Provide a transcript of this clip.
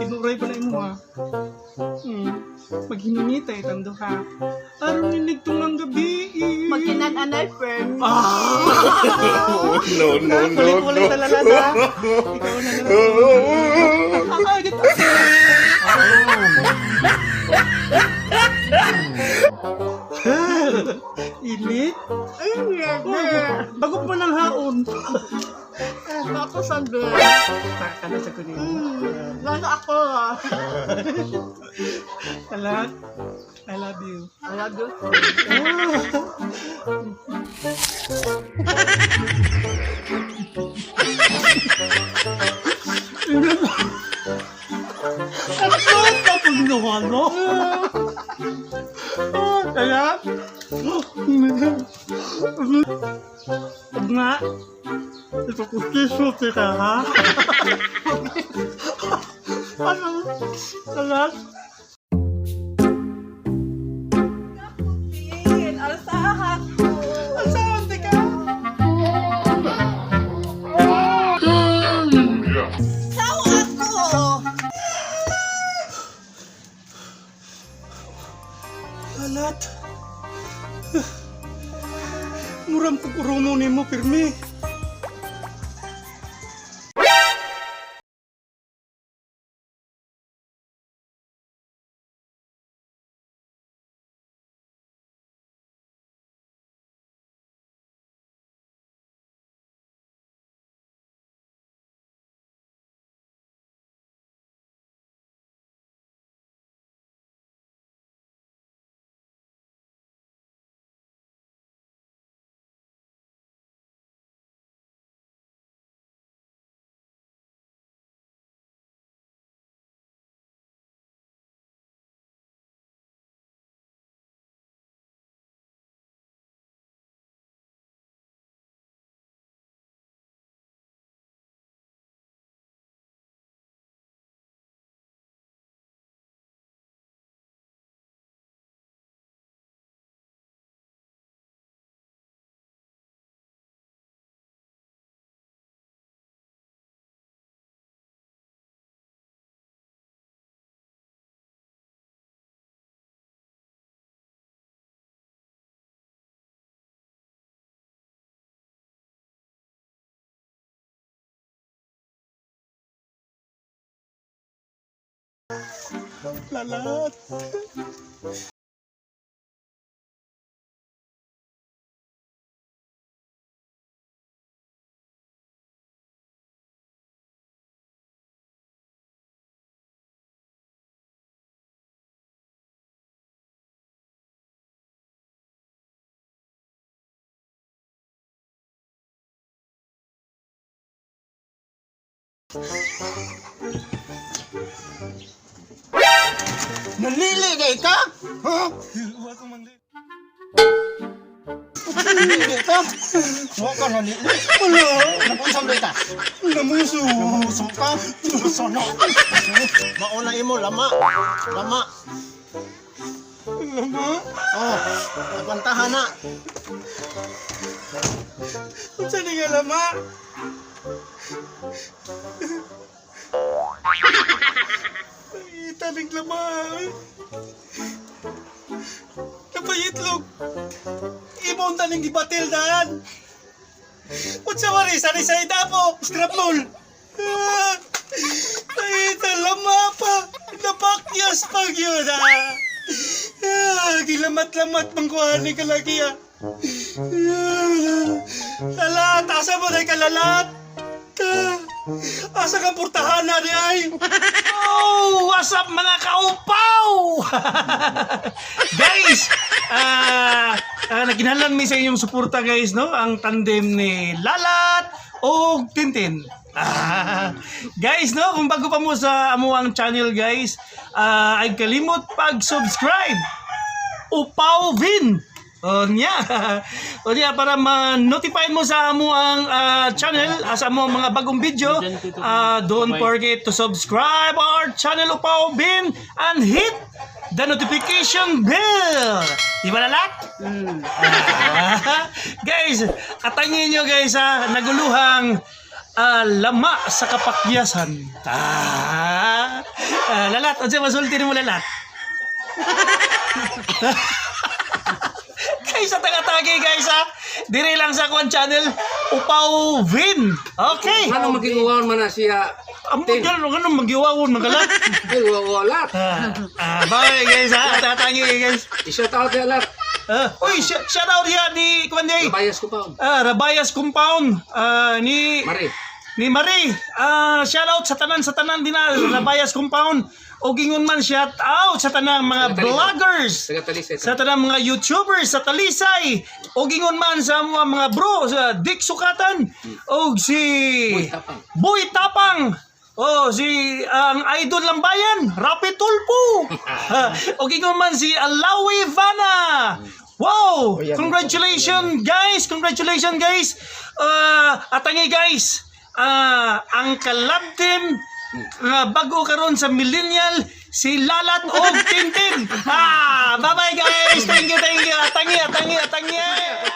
Tinuray pa na imo ha. Maghinungita itang duha. Aron ninig ang gabi. Magkinan-anay, friend. Ah! No, no, no, Kulit-kulit no. na lalata. Ikaw na lang. Ay, dito. Init? Ay, Bago pa ng haon. Ako sa bed. Taka na sa kunin. Lalo ako ah. Alat, I love you. I love you. Ano kapunduhan mo? Kaya, huwag nga, ito ko kiso ka ha? Ano? Alat? Pin, alsahan ko. Ang saan ka? Sao ako? Alat. Muram ko kuruno nimo pirmi. Lalat. Naliligay ka? Ha? Wa ko man Naliligay ka? Huwag ka naliligay. Wala. Napunsang ka? Namuso. Namuso ka? Sono. Mauna imo, lama. Lama. Lama. Oh, agwantahan na. Unsa ni nga lama? Ay, tanig lama. Napayitlog. Ibon taning gibatil daan. Unsa man sa ni sa po, scrapnol. Ah, ay, lama pa. Napakyas pa gyud ah. Ah, gilamat-lamat mangkuhan ni kalagi ah. Lalat! Asa mo na kalalat? Ah, asa ka portahan na di ay? Oh, what's up mga kaupaw? Guys, nagkinahanglan mi sa inyong suporta guys, no? Ang tandem ni Lalat o Tintin. Ah, guys, no, kung bago pa mo sa amuang channel guys, ay kalimot pag-subscribe. Upaw Vin. O niya. O niya para ma-notify mo sa amo ang channel, sa amo ang mga bagong video. Don't forget to subscribe our channel Upaw Vin and hit the notification bell. Di ba lalak? Ah, guys, atangin nyo guys ha, naguluhang lama sa kapakyasan. Ah. Ah, Lalat, unsa masulti nimo, Lalat? Guys, sa taga-tagi, guys, ha. Dire lang sa kuan channel, Upaw Vin. Okay. Ano maging uwaon man na siya? Amo Tin. ganun ganun magiwawon magalat. Ay, wala. Ah, bye guys, ha. Tatangi, guys. I-shout out ya lahat. Ah, uy, shout out ya ni kuan di. Bias ko pa. Ah, Rabayas Compound, ah, ni Mari. ni Marie. Ah, shout out sa tanan din na Rabayas Compound. O gingon man, shout out sa tanang mga Taga Talisay. vloggers. Taga Talisay. Sa tanang mga YouTubers sa Talisay. O gingon man sa mga bro sa Dick Sukatan o si Boy Tapang. Boy Tapang. Oh, si ang idol ng bayan, Rapi Tulpo. O gingon man si Alawi Vana. Wow! Congratulations, guys! Congratulations, guys! Atangi, guys, ang collab team nga bago karon sa millennial, si Lalat og Tintin. Ah, bye-bye, guys. Thank you, thank you. Atangi, atangi, atangi.